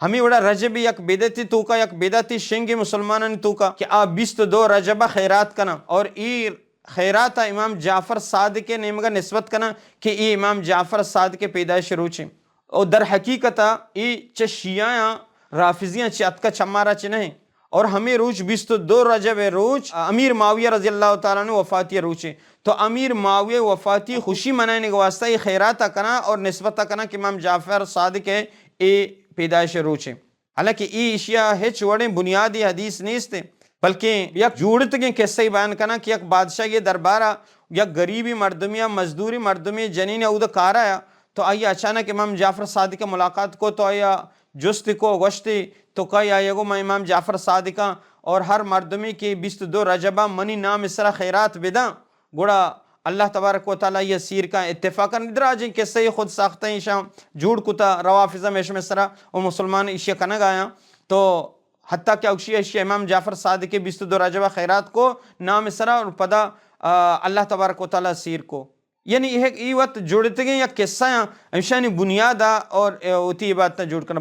ہمے وڑا رجب یک بدعتی توکا، یک بدعتی شنگے مسلمانانی توکا کہ آ بیست و دو رجب ءَ خیرات کناں اور اے خیرات ءَ امام جعفر صادق ءِ نیمگا نسبت کناں کہ اے امام جعفر صادق ءِ پیدائش روچیں۔ اور در حقیقت ءَ اے چہ شیعیاں، رافضیاں چہ اتکا، چہ مارا چہ نہ ایں۔ اور ہمے روچ بیست و دو رجب ءِ روچ امیر معاویہ رضی اللہ تعالی عنہ وفاتی ءِ روچیں۔ تو امیر معاویہ وفاتی خوشی منائینگ واسطہ اے خیرات ءَ کناں اور نسبت ءَ کناں کہ امام جعفر صادق ءِ اے پیدائش ءِ روچیں۔ حالانکہ اے ایشی ءَ ہچ وڑیں بنیادی حدیث نیست، بلکیں یک جوڑتگیں قصہ بیان کناں کہ یک بادشاہی ءِ دربار ءَ یک غریبی مردمے ءَ، مزدوری مردمے، جنین ءَ اود کار ءَ، تو آئی ءَ اچانک امام جعفر صادق ءَ ملاقات کو، تو آئی ءَ جست کو، گوشتی تو کئے؟ آئی ءَ گو من امام جعفر صادق آں، اور ہر مردمے کہ بیست و دو رجب ءَ منی نام ءِ سرا خیرات بداں، گڑا اللہ تبارک و تعالی آئی ءَ سیر کاں۔ اتفاقاً دراجیں قصہ ءَ خود ساختہ، ایشاں جوڑ کتا، روافض ہم ایش مئے سرا و مسلمان ایشی ءَ کنگ آیاں۔ تو حتیٰ کہ اوشی ایشی امام جعفر صادق ءَ بیست و دو رجب ءَ خیرات کو نام ءِ سرا، اور پدا، آ، اللہ تبارک و تعالی سیر کو۔ یعنی اے، اے وت جوڑتگیں یک قصہ آں، ایشانی بنیاد ءَ اور، اے، وتی عبادتاں جوڑ کناں۔